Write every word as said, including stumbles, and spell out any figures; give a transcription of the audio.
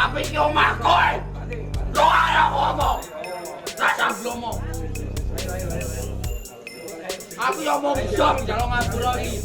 Tapi keu omah koi. Doa ya Allah. Rasa belum. Aku yang mau usap jalan ngatur lagi.